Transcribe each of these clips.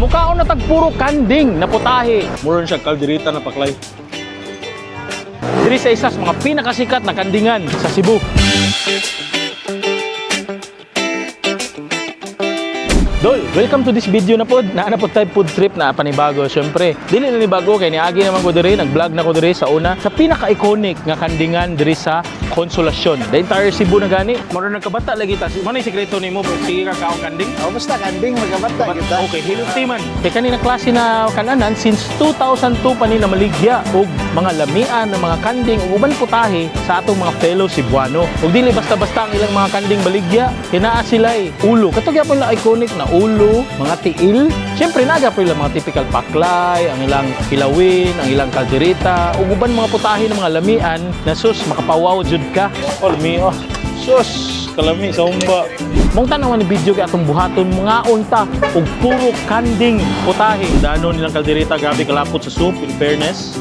Mukaon na tag puro kanding na putahe. Mura na siya kaldereta na paklay. Diri sa isa sa mga pinakasikat na kandingan sa Cebu. Dol, welcome to this video na pod. Naa na pod tayo food trip na panibago. Syempre, dili na ni bago kay niagi naman ko diri, nag-vlog na ko diri sa una sa pinaka-iconic nga kandingan diri sa Consolacion. The entire Cebu na gani. Mura nagkabata lagi ta. Mo na sikreto nimo, sige ka kaong kanding. Oh, basta kanding magkabata kita. Okay, healthy man. Kay kanina klase na kananan since 2002 pa ni namaligya og mga lamian ng mga kanding ug uban putahe sa atong mga fellow Cebuano. Ug dili basta-basta ang ilang mga kanding baligya, kinaa sila eh, ulo. Kato gyapon lang iconic na ulo, mga tiil. Siyempre naa gyapon ilang mga typical paklay, ang ilang kilawin, ang ilang kaldereta, ug uban mga putahe ng mga lamian na sus makapawaw jud ka. Oh, lami oh. Sus, kalami sa humba. Mong tan-aw ni video kay atong buhaton mga unta og puro kanding putahe. Dano nilang kaldereta, grabe kalapot sa soup, in fairness.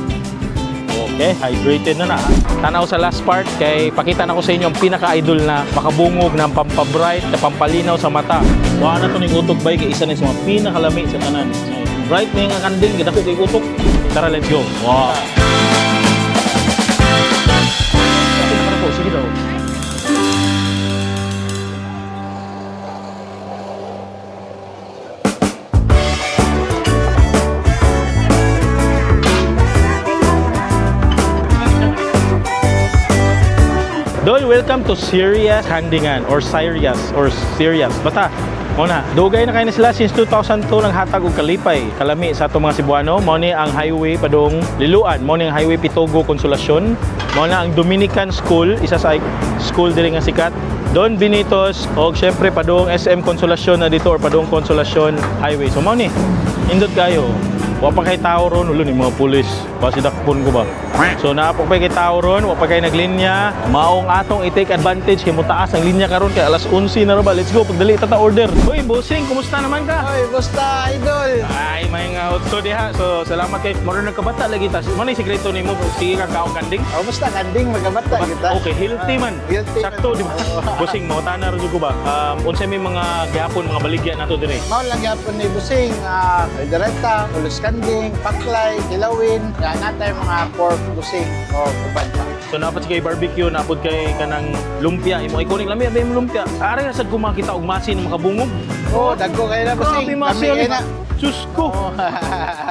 Okay, hydrated na na. Tanaw sa last part kay pakita na ko sa inyo ang pinaka-idol na makabungog ng pampabright na pampalinaw sa mata. Wa na to ning utok bay kay isa na sa mga pinakalami sa tanan. Bright ni nga kanding, gidako kay utok. Tara, let's go. Wow. Pinaka ko, sige daw. Dol, welcome to Serious Kandingan or Sirius or Serious. Basta, muna, dugay na kayo na sila since 2002 ng hatag og kalipay. Kalami sa atong mga Cebuano, mao ni ang highway padung Liloan, mao ni ang highway Pitogo Consolacion, mao na ang Dominican School, isa sa school diri nga sikat. Don Benitos og syempre padung SM Consolacion na dito or padung Consolacion Highway. So mao ni, indot kayo. Wa pa kay tao ron, ulo ni mga pulis. Basi dakpon ko ba. So naa pa kay tao ron, wa pa kay naglinya. Maong atong i-take advantage kay mutaas ang linya karon kay alas 11 na ra ba. Let's go, pagdali ta ta order. Hoy, bossing, kumusta naman ka? Oy, basta idol. Ay, may nga utso diha. So salamat kay mura nagkabata lagi ta. Mo ni sikreto nimo, sige ka kaong kanding. Oh, basta kanding magkabata kita. Okay, healthy man. Healthy man. Sakto, di ba? Bossing, mauta na ra jud ko ba? Unsay may mga gihapon mga baligya nato dire? Mao lang gyapon ni Busing, kaldereta, ulos kanding, paklay, kilawin, ya natay mga pork busing o uban pa. So napad kay barbecue, napod kay kanang lumpia. Imo iconic lami abi imong lumpia. Ari ra sad ko makita og masin makabungog. Oh, dagko kayo na busing. Grabe masin. Kami kayo na. Sus ko. Oh.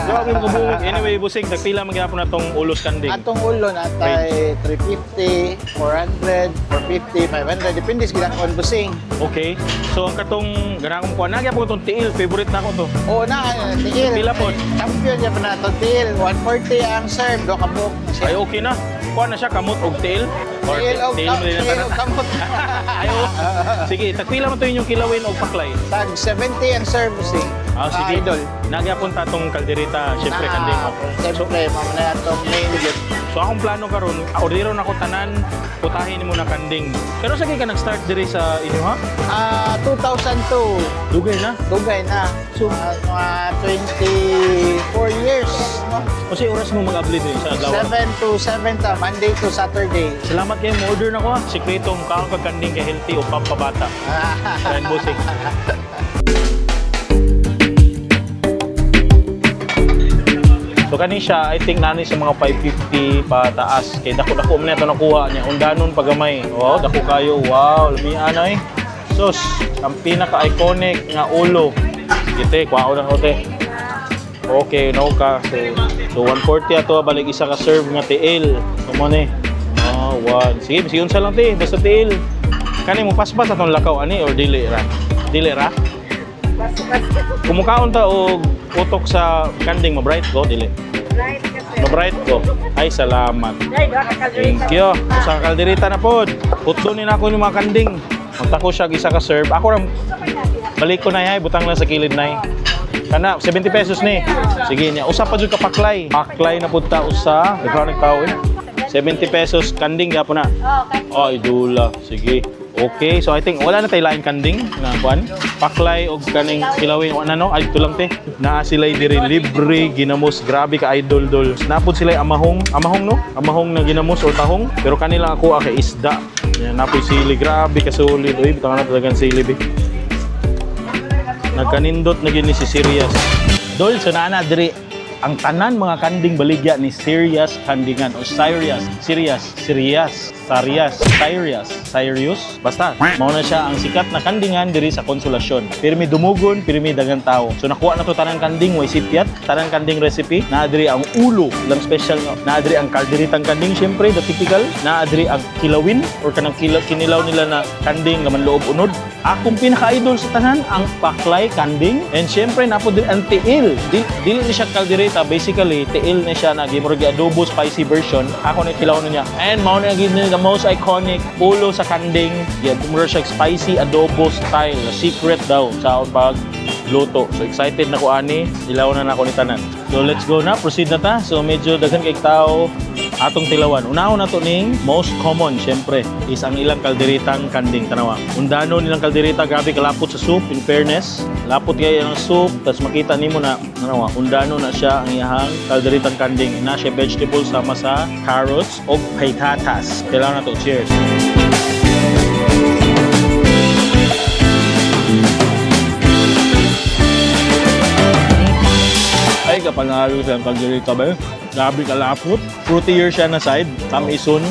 Grabe makabungog. Anyway, busing nagpila man gyapon natong ulos kanding. Atong ulo natay 350, 400, 450, 500 depende sa gidakon busing. Okay. So ang katong gana akong kuha na gyapon tong tiil, favorite nako to. Oo na, tiil. Pila pod? Champion gyapon na to tiil. 140 ang serve, do ka book na siya. Ay okay na. Kuha na siya kamot og tiil. Or Tiil og tiil mo din na tiil tanan. og kamot. Ay, oo. Sige, tagpila man to inyong kilawin og paklay. Tag 70 ang serve busing. Ah, sige. Idol. Nagyapon ta tong kaldereta, syempre Na, kanding. Siyempre, mamuna atong main gyud. So akong plano karon, orderon ako tanan, putahin nimo na kanding. Pero sa ka nag-start diri sa inyo ha? Ah, 2002, Dugay na. dugay na. So- Mga 24 years, no? O say oras mo mag-abli diri sa adlaw. 7 to 7 ta, Monday to Saturday. Salamat kayo mo order na ko ha. Sikreto mo kaon kag kanding kay healthy o pampabata. Kain busing. So kani siya, I think nani sa mga 550 pa taas. Kay dako-dako man na ito nakuha niya. Undanon pagamay. Wow, dako kayo. Wow, lamian ay. Sus, ang pinaka-iconic nga ulo. Sige te, kuha ko na ko te. Okay, no ka. So 140 ato balik isa ka serve nga tiil. So mo ni. Oh, one. Sige, sige unsa lang te, basta tiil. Kani mo paspas atong lakaw ani or dili ra? Dili ra? Kumukaon ta og utok sa kanding ma-bright ko dili. Right kasi. Ma-bright ko. Ay salamat. Ay, baka Thank you. Usa ka kaldereta na pod. Putlo ni nako ni mga kanding. Unta ko siya isa ka serve. Ako ra balik ko na hay, butang lang sa kilid nay. Kana 70 pesos ni. Sige niya. Usa pa jud ka paklay. Paklay na pud ta usa. Ikaw nagtao eh. 70 pesos kanding gyapon na. Oh, Ay, dula. Sige. Okay, so I think wala na tayo lain kanding na kuan. Paklay og kaning kilawin wala no, ay ito lang te. Naa sila'y diri libre ginamos, grabe ka idol dol. Napod sila'y amahong, amahong no? Amahong na ginamos or tahong. Pero kanila ako kay isda. Yan, napoy sili, grabe ka solid. Uy, bitangan na talagang sili bi. Nagkanindot na gini si Sirius. Dol, so naa na diri ang tanan mga kanding baligya ni Serious Kandingan o Sirius, Sirius, Sirius, Sarias, Sirius, Sirius. Basta, mao na siya ang sikat na kandingan diri sa Konsolasyon. Pirmi dumugon, pirmi daghang tao. So nakuha na to tanang kanding, way sipyat, tanang kanding recipe. Naa diri ang ulo, lang special nga. Naa diri ang kalderitang kanding, syempre, the typical. Naa diri ang kilawin or kanang kinilaw nila na kanding laman loob unod. Akong pinaka-idol sa tanan ang paklay kanding. And syempre naa pod diri ang tiil. Dili ni siya kaldereta, basically tiil ni siya na gimurag adobo spicy version. Ako ni tilaw niya. And mao na gyud ni the most iconic ulo sa kanding. Yeah, murag siya spicy adobo style. Secret daw sa akong pag luto. So excited na ko ani, ilaw na nako ni tanan. So let's go na, proceed na ta. So medyo daghan kay tao atong tilawan. Unahon nato ning most common syempre is ang ilang kalderitang kanding, tanawa. Undano nilang kalderita, grabe kalapot sa soup, in fairness. Lapot kay ang soup, tas makita nimo na tanawa, undano na siya ang iyahang kalderitang kanding. Na siya vegetables sama sa carrots o patatas. Kailangan na to. Cheers. Ay, kapanalo sa kalderita ba yun? Grabe kalapot. Fruitier siya na side. Tamison.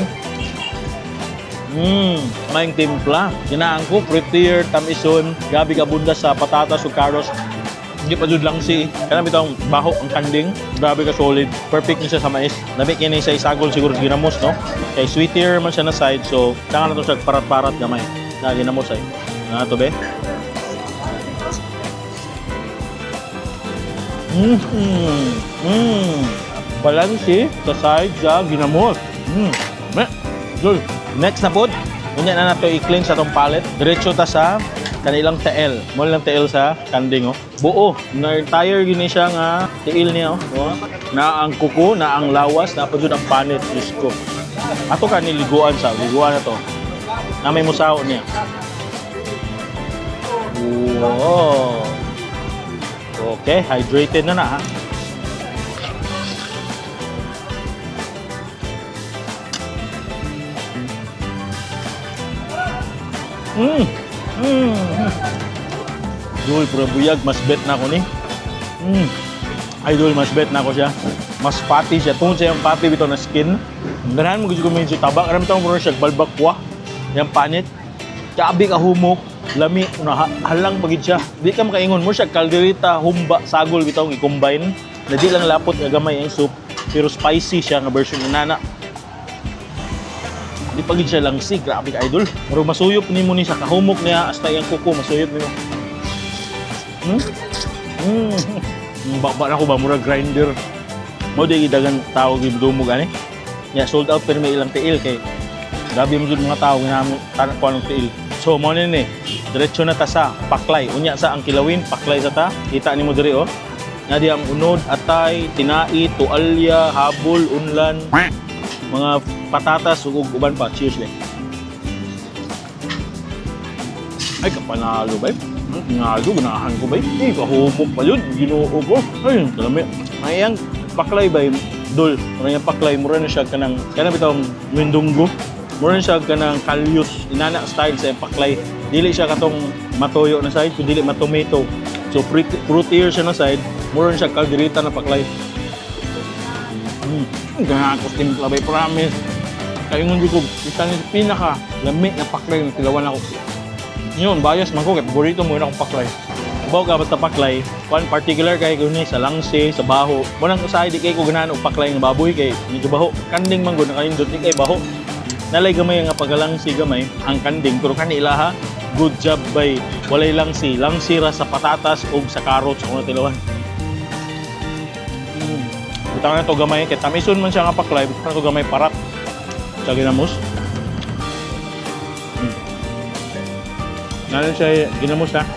Maing timpla. Ginaan ko, fruitier, tamison. Grabe kabunda sa patatas o carrots. Hindi pa jud lang si. Kanang bitong baho ang kanding. Grabe ka solid. Perfect ni siya sa mais. Lami kini sa isagol siguro sa ginamos, no? Kay sweeter man siya na side, so kailangan na to siya parat-parat gamay. Na ginamos ay. Na to be. Balance sa side sa ginamos. Me. Good. Next na pod. Unya na nato i-cleanse atong palate. Diretso ta sa kanilang tiil. Mo lang tiil sa kanding oh. Buo. Na entire gini siya nga tiil niya oh. Oh. Na ang kuko, na ang lawas, na pa jud ang panit. Diyos ko. Ato ka niliguan sa, liguan na to. Na may musaw niya. Wow. Okay, hydrated na na ha. Dul, puro buyag, mas bet na ako ni. Idol, mas bet na ako siya. Mas fatty siya. Tungod sa iyang fatty bitaw na skin. Ganahan mo gusto ko medyo taba. Karam itong puro siya, balbakwa. Yung panit. Grabe ka humok. Lami, na halang pagid siya. Di ka makaingon mo siya kalderita, humba, sagol bitaw i-combine. Na di lang lapot nga gamay ang soup, pero spicy siya nga version ng nana. Di pa gid siya langsi, grabe ka idol. Pero masuyop nimo ni sa kahumok niya hasta iyang kuko masuyop nimo. Baba na ko ba mura grinder. Mo di dagan tao gidumog ani. Ya sold out pero may ilang tiil kay grabe mo jud mga tao ginamo tanan ko anong tiil. So mo ni ni diretso na ta sa paklay. Unya sa ang kilawin, paklay sa ta. Kita nimo diri oh. Na di ang unod, atay, tinai, tualya, habol, unlan, mga patatas ug uban pa. Cheers le. Ay kapanalo ba? Panalo, ganahan ko ba? Eh, kahumok pa yun. Ginoo ko. Ay, kalami. Ay, ang paklay ba? Dol. Mura yung paklay, mura na siya kanang, kanang bitong mindunggo. Mura na siya kanang kalyos. Inana style sa iyang paklay. Dili siya katong matoyo na side, kundi dili matomato. So, fruitier siya na side. Mura na siya kaldereta na paklay. Ganahan ko timpla ba, promise. Kaya yung ko, isa ni pinaka lami na paklay na tilawan ako. Yun, bias man ko, kay paborito mo yun akong paklay. Ubaw ka basta paklay, kuan particular kay kuno sa langsi, sa baho. Mo nang usahay di kay ko ganahan og paklay nga baboy kay medyo baho. Kanding man gud nakanindot di kay baho. Nalay gamay nga pagalangsi gamay ang kanding pero kani ilaha good job by walay langsi. Langsi ra sa patatas ug sa carrots ako tilawan. Butang na to gamay kay tamison man siya nga paklay, butang na to gamay parat sa ginamos. Nalan siya ginamos ha.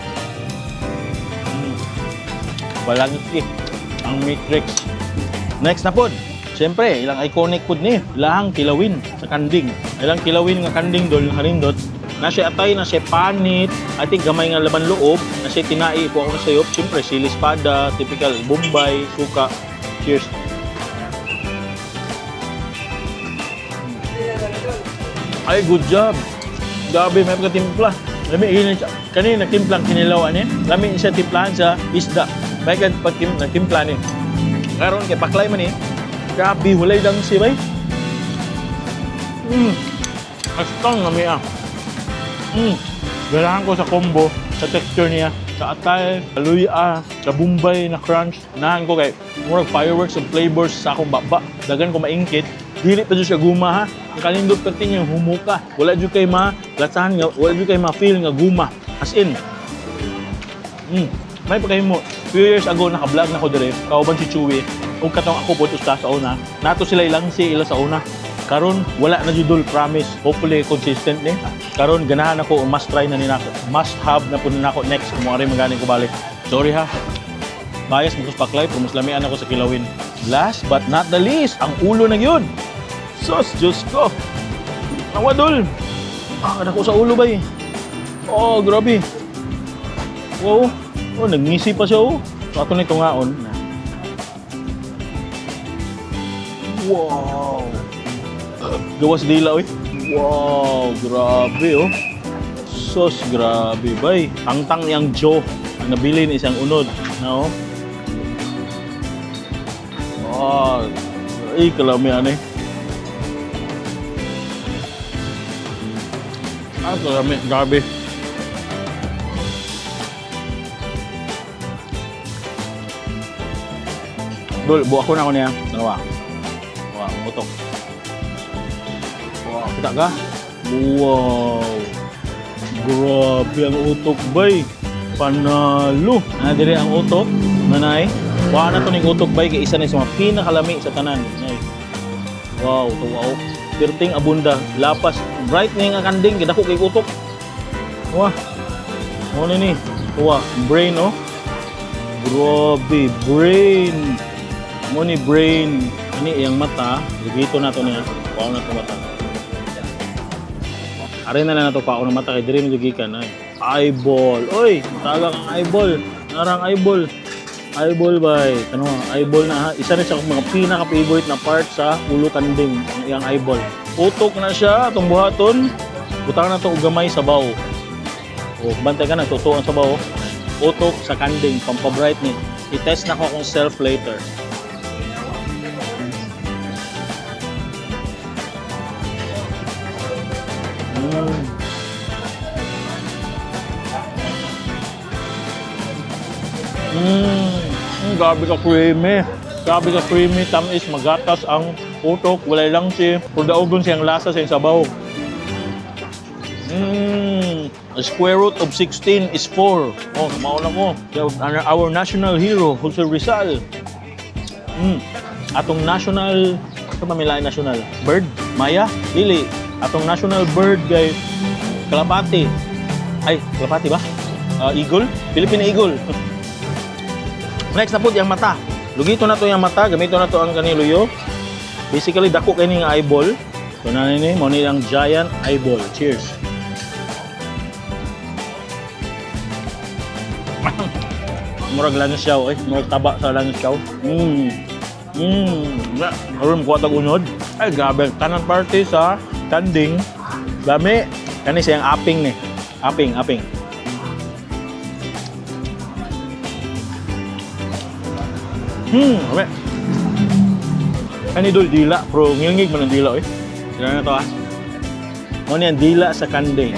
Balance ang matrix. Next na pod. Siyempre, ilang iconic pod ni, ilahang kilawin sa kanding. Ilang kilawin nga kanding dol harindot. Na siya atay, na siya panit, I think gamay nga laman loob, na siya tinai po ako na sayop. Siyempre, sili espada, typical Bombay, suka. Cheers. Ay, good job. Grabe, may pagkatimpla. Lami, yun siya. Kanina, timplang kinilaw, ani. Lami siya timplahan sa isda. May kan pag nagtimpla ni. Karon kay paklay man ni. Grabe, hulay lang si bay. Astong lami ah. Ganahan ko sa combo, sa texture niya, sa atay, sa luya, sa bombay na crunch. Nahan ko kay murag fireworks of flavors sa akong baba. Dagan ko maingkit. Dili pa jud siya guma ha. Ang kanindot perti niya humuka. Wala jud kay ma latsahan nga, wala jud kay ma-feel nga guma. As in. May pagkahimo. Few years ago naka-vlog na ko dire, kauban si Chewy. Ug katong ako pod usta sa una. Nato sila ilang si ila sa una. Karon wala na jud dul, promise. Hopefully consistent ni. Karon ganahan ako, must try na ni nako. Must have na pud nako next kung moari magani ko balik. Sorry ha. Bias mo ko sa paklay, pero mas lamian ako sa kilawin. Last but not the least, ang ulo na yun. Sus, Diyos ko. Nawadol. Ah, nako sa ulo bay. Oh, grabe. Wow. Oh, nagngisi pa siya oh. So, ato na tungaon. Wow. Gawas dila oy. Wow, grabe oh. Sus, grabe bay. Tangtang niyang jaw. Ang nabili ni isang unod. No? Oh, ay kalami ani. Ah, kalami, grabe. Dol, buwa ko na ako niya. Dalawa. Wow, utok. Wow, kita ka? Wow. Grabe ang utok, bay. Panalo. Na dire ang utok, nanay. Wa na to ning utok bay kay isa na sa mga pinakalami sa tanan. Nay. Wow, to wow. Perting abunda, lapas, bright ni nga kanding gidako kay utok. Wah. Mo ni ni. Wah, brain oh. Grabe, brain. Mo ni brain. Ani iyang mata, dito na to niya. Pao na to mata. Are na lang nato pao ng mata kay diri medyo gikan ay. Eyeball. Oy, matagang ang eyeball. Narang eyeball. Eyeball bay. Ano, eyeball na ha. Isa na sa mga pinaka-favorite na part sa ulo kanding, ang iyang eyeball. Utok na siya atong buhaton. Butang na to og gamay sabaw. O bantay ka na totoo ang sabaw. Utok sa kanding pampabright ni. I-test na ko akong self later. Grabe ka creamy. Grabe ka creamy, tamis, magatas ang utok, walay lang si. Kung daogon siyang lasa sa iyang sabaw. The square root of 16 is 4. Oh, mauna ko. Our national hero, Jose Rizal. Atong national, ito ba may lain national? Bird? Maya? Dili. Atong national bird kay Kalapati. Ay, Kalapati ba? Ah, eagle? Philippine Eagle. Next na po, yung mata. Lugito na to yung mata. Gamito na to ang kaniluyo. Basically, dako kay ning eyeball. So, na ni, mo ni ang giant eyeball. Cheers. Murag langis siyaw eh. Murag taba sa langis siyaw. Na, karon kuha tag unod. Ay, grabe. Tanan party sa kanding. Lami. Kani siyang aping ni. Aping, aping. Okay. Kani dul dila, pero ngilngig man ang dila eh. Sila na to ah. Mo ni ang dila sa kanding.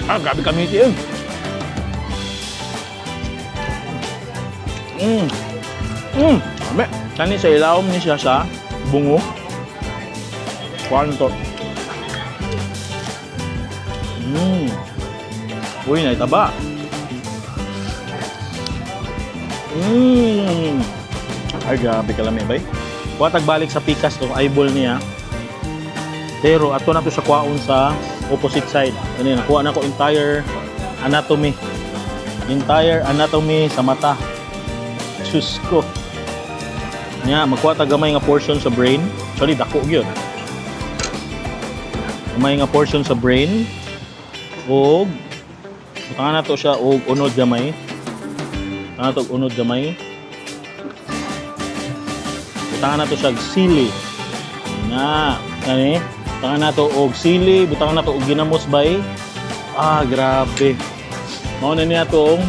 Ah, grabe kami eh. Kami. Kani sa ilawom ni siya sa bungo. Kwanto. Uy, naitaba. Ay, grabe kalami, bay. Watag balik sa pikas tong eyeball niya. Pero ato na to sa kwaon sa opposite side. Ano yun, nakuha na ko entire anatomy. Entire anatomy sa mata. Diyos ko. Nya, magkuha ta gamay nga portion sa brain. Sorry, dako gyud. Gamay nga portion sa brain. Og butangan na to siya og unod gamay. Butangan na to og unod gamay. Butangan na to siya og sili. Na, kani. Butangan na to og sili, butangan na to og ginamos bay. Ah, grabe. Mao na niya tong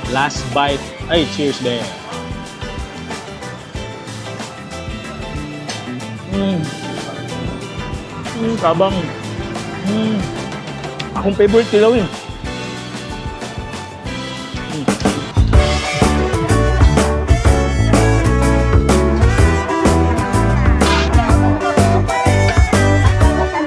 last bite. Ay, cheers there. Tabang. Akong favorite kilawin.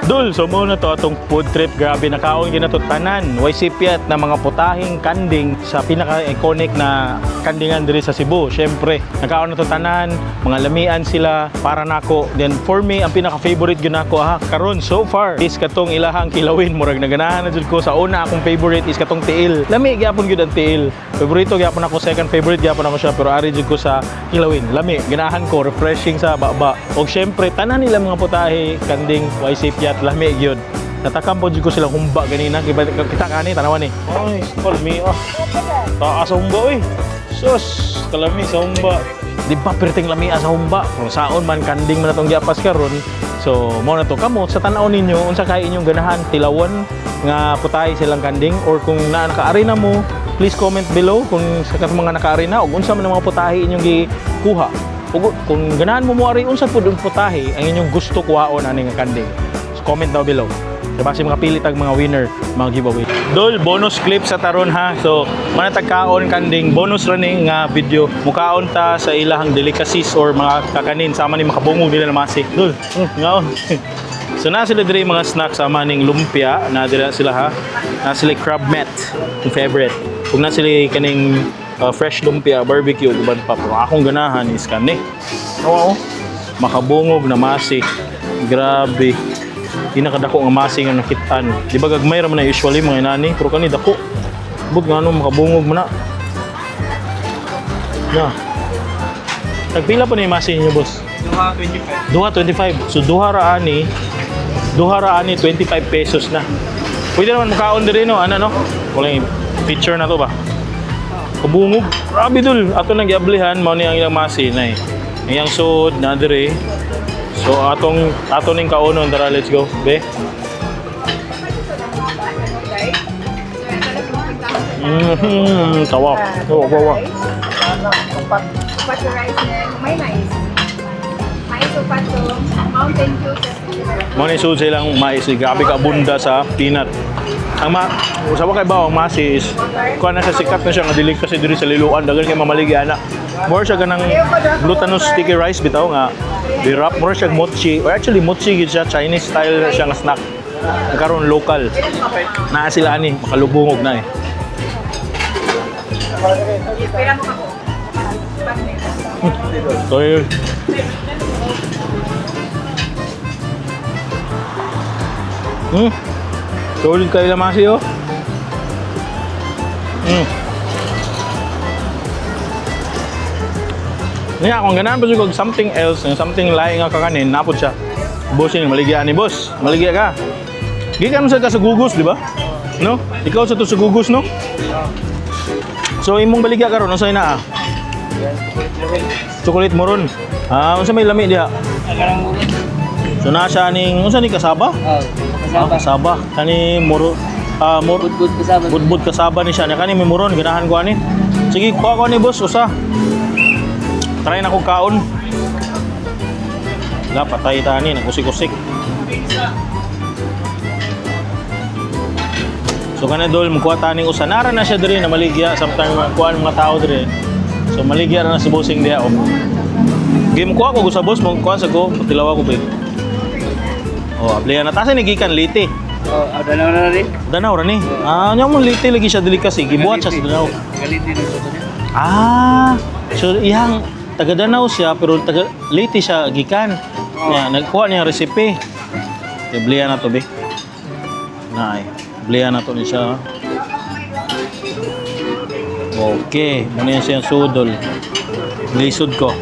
Dul, so mao na to atong food trip. Grabe, nakaon gyud na to tanan. Way sipiat na mga putahing kanding sa pinaka-iconic na kandingan diri sa Cebu. Syempre, nakaon na to tanan, mga lamian sila para nako. Then for me, ang pinaka-favorite gyud nako ha karon so far is katong ilahang kilawin. Murag naganahan na jud ko sa una, akong favorite is katong tiil. Lami gyapon gyud ang tiil. Favorito gyapon ako, second favorite gyapon ako siya, pero ari jud ko sa kilawin. Lami, ganahan ko, refreshing sa baba. Og syempre, tanan nila mga putahe, kanding, way sipiat, lami gyud. Natakam po jud ko silang humba ganina. Kita kani, tanawan ni. Ay, call me oh. Taas sa humba oy. Sus, kalami sa humba. Di ba perting lami sa humba? Kung saon man kanding man atong giapas karon. So, mao na to kamo sa tan-aw ninyo unsa kay inyong ganahan, tilawon nga putahe silang kanding or kung naa nakaari na mo, please comment below kung sa katong mga nakaari na ug unsa man ang mga putahe inyong gikuha. Ug kung ganahan mo moari unsa pud ang putahe ang inyong gusto kuhaon ani nga kanding. So, comment down below. Diba si mga pili tag mga winner, mga giveaway. Dol, bonus clip sa taron ha. So, manatag kaon kanding bonus running nga video. Mukaon ta sa ilahang delicacies or mga kakanin sama ni makabungog nila na masi. Dol, ngaon. So na sila diri mga snacks sama ning lumpia, na dira sila ha. Na sila crab met, yung favorite. Kung na sila kaning fresh lumpia, barbecue, uban pa. Pero akong ganahan is kani. Oo. Makabungog na masi. Grabe. Pinakadako nga masi nga nakitaan. Di ba gagmay ra man na usually mga inani, pero kani dako. Bug nga ano makabungog man na. Na. Tagpila pa ni masi ninyo, boss? Duha 25. Duha 25. So duha ra ani, duha ra ani 25 pesos na. Pwede naman makaon diri no, ano no? Wala yung picture na to ba? Kabungog. Grabe dul. Ato nang giablihan mao ni ang ilang masi na eh. Ang iyang suod na diri. So atong ato ning kaonon, tara let's go. Be. Tawa. Tawa, tawa. Upat yung rice na may mais. Mais upat to Mountain Dew. Mo ni suod sa ilang mais, eh. Grabe ka abunda sa peanut. Ang ma sa kay ba ang masi is kuan na sa sikat na siya nga dili kasi diri sa Liloan daghan kay mamaligi ana. More siya ganang glutinous sticky rice bitaw nga di wrap more siya mochi or actually mochi gid siya, Chinese style siya nga snack. Ang karon local. Naa sila ani makalubungog na eh. Pera mo ako. Upat na yun. So yun. Solid kayo lang masi oh. Niya, kung ganahan pa siya og something else, yung something lahi nga kakanin, napod siya. Boss yun, maligya ni boss. Maligya ka. Gikan mo sa ka sa Gugos, di ba? No? Ikaw sa to sa Gugos, no? So, imong baligya karon unsa na ah? Chocolate moron. Ah, unsa may lami diha? So na siya ning unsa ni kasaba? Oh, Ah, kasaba. kasaba. Kani moro ah mor Budbud kasaba. budbud kasaba ni siya. Nya kani may moron ganahan ko ani. Sige, kuha ko ni boss usa. Try na kog kaon. La patay ta ani nagkusik-kusik. So kana dol mukuha ta ning usa. Nara na siya diri na maligya samtang kuan mga tao diri. So maligya ra na si bossing diha oh. Game kuha ko sa boss mo kuha sa ko tilawa ko ba. Oh, ablihan na ta sa ni gikan Leyte. Oh, ada na na rin. Danaw ra ni. Ah, nya mo Leyte lagi siya dili kasi gibuhat siya sa Danau. Galiti na ito niya. Ah, so iyang taga Danau siya pero taga Leyte siya gikan. Nya nagkuha niya recipe. Iblihan na to be. Nay, blihan na to ni siya. Okay, muna yan siyang sudol. Lisod ko.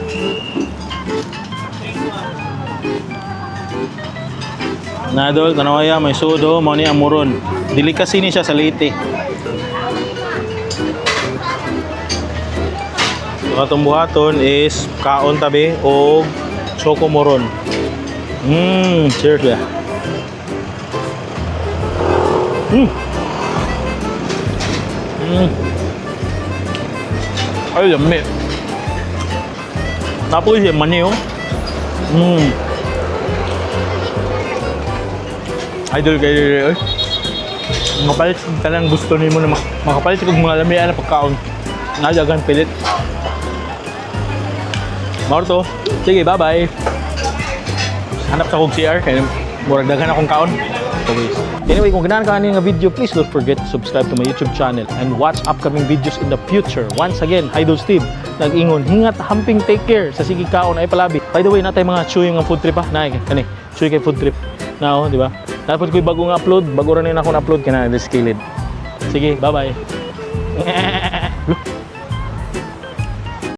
Nadol, tanawaya, may sudo, mo ni amuron. Dili kasi ni siya sa Leyte. So, atong buhaton is kaon tabi o choco moron. Cheers ba. Ay, lami. Tapos yung mani, oh. Idol kayo, eh. Makapalit talang gusto nimo na makapalit kog mga lamian na pagkaon. Nadagan pilit. Mao to. Sige, bye-bye. Hanap sa kog CR kay murag daghan akong kaon. Always. Anyway, kung ganahan ka ani nga video, please don't forget to subscribe to my YouTube channel and watch upcoming videos in the future. Once again, Idol Steve, nag-ingon, hingat, hamping, take care sa sige kaon ay palabi. By the way, natay mga chewy nga food trip ha. Nay, kani, chewy kay food trip. Now, di ba? Dapat ko'y bagong upload, bago ra ni ako na-upload kana this kilid. Sige, bye-bye.